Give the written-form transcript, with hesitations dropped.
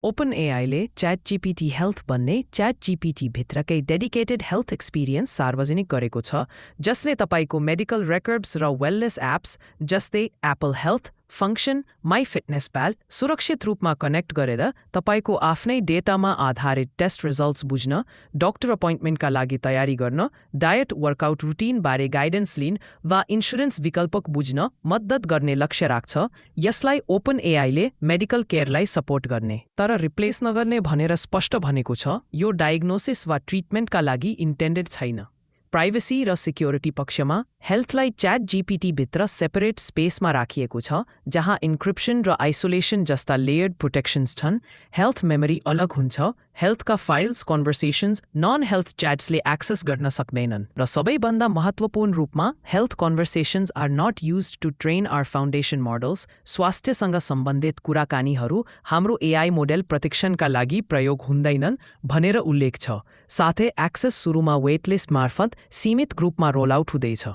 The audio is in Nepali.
ओपनएआईले ChatGPT हेल्थ भन्ने ChatGPT भित्रकै डेडिकेटेड हेल्थ एक्सपिरियन्स सार्वजनिक गरेको छ, जसले तपाईको मेडिकल रेकर्ड्स र वेलनेस एप्स जस्तै एप्पल हेल्थ, फंक्शन, MyFitnessPal सुरक्षित रूपमा कनेक्ट गरेर तपाईको आफ्नै डेटामा आधारित टेस्ट रिजल्ट्स बुझ्न, डाक्टर अपॉइन्टमेन्टका लागि तयारी गर्न, डायट वर्कआउट रुटिन बारे गाइडेन्स लिन वा इन्स्योरेन्स विकल्पक बुझ्न मद्दत गर्ने लक्ष्य राख्छ। यसलाई ओपनएआईले मेडिकल केयरलाई सपोर्ट गर्ने तर रिप्लेस नगर्ने भनेर स्पष्ट भनेको छ। यो डायग्नोसिस वा ट्रिटमेन्टका लागि इन्टेन्डेड छैन। प्राइभेसी र सिक्योरिटी पक्षमा हेल्थलाई ChatGPT भित्र सेपरेट स्पेसमा राखिएको छ, जहाँ इन्क्रिप्सन र आइसोलेसन जस्ता लेयर्ड प्रोटेक्सन्स छन्। हेल्थ मेमोरी अलग हुन्छ। हेल्थका फाइल्स, कन्भर्सेसन्स नन हेल्थ च्याट्सले एक्सेस गर्न सक्दैनन् र सबैभन्दा महत्त्वपूर्ण रूपमा health conversations are not used to train our foundation models. स्वास्थ्यसँग सम्बन्धित कुराकानीहरू हाम्रो एआई मोडेल प्रशिक्षणका लागि प्रयोग हुँदैनन् भनेर उल्लेख छ। साथै एक्सेस सुरुमा वेटलिस्ट मार्फत सीमित ग्रुपमा रोल आउट हुँदैछ।